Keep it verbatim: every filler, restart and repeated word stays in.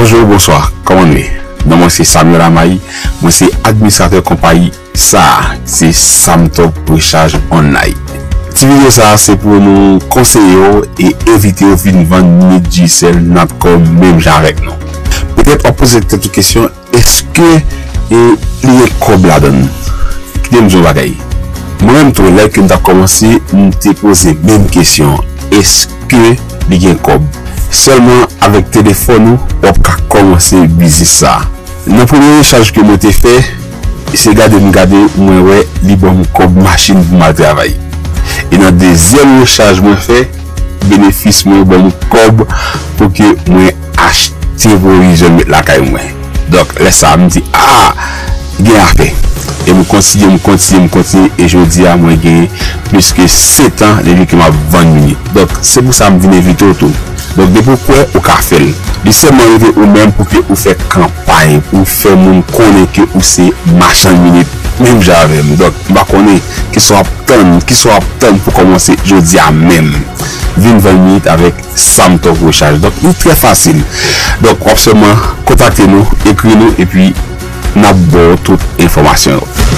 Bonjou, bonswa, kòman nou ye? Non mwen se Samuel Amay, mwen se administratè konpayi sa a, se Samtalk Rechaj Online. Ti videyo sa a se pou nou konseye w e envite w vin vann minit Digicel Natcom menm jan avèk nou. Petèt w ap poze tèt ou kesyon, èske e, li gen kòb ladan l? Kite m di w yon bagay. Mwen menm tou, lè ke m t ap kòmanse, m te poze menm kesyon, èske li gen kòb? Sèlman avèk telefòn ou, w ap ka kòmanse biznis sa a. Nan premye rechaj ke mwen te fè, se gade m gade, mwen wè li ban m kòb machin pou m al travay. E nan dezyèm rechaj mwen fè, benefis mwen ban m kòb pou ke mwen achte pwovizyon m met lakay mwen. Donk, lè sa a, m di, a, gen afè. E m kontinye, m kontinye, m kontinye, e jodi a, mwen gen plis ke sèt an depi ke m ap vann minit. Donk, se pou sa m vin envite w tou. Donk, depi w kwè, ou ka fè l. Li sèlman rive ou menm pou ke ou fè kanpay, pou w fè moun konnen ke ou se machann minit, menm jan avè m. Donk, m pa konnen kisa w ap tann, kisa w ap tann pou kòmanse jodi a menm. Vin vann minit avèk Samtalk Rechaj. Donk, li trè fasil. Donk, w ap sèlman kontakte nou, ekri nou, epi n ap ba w tout enfòmasyon yo.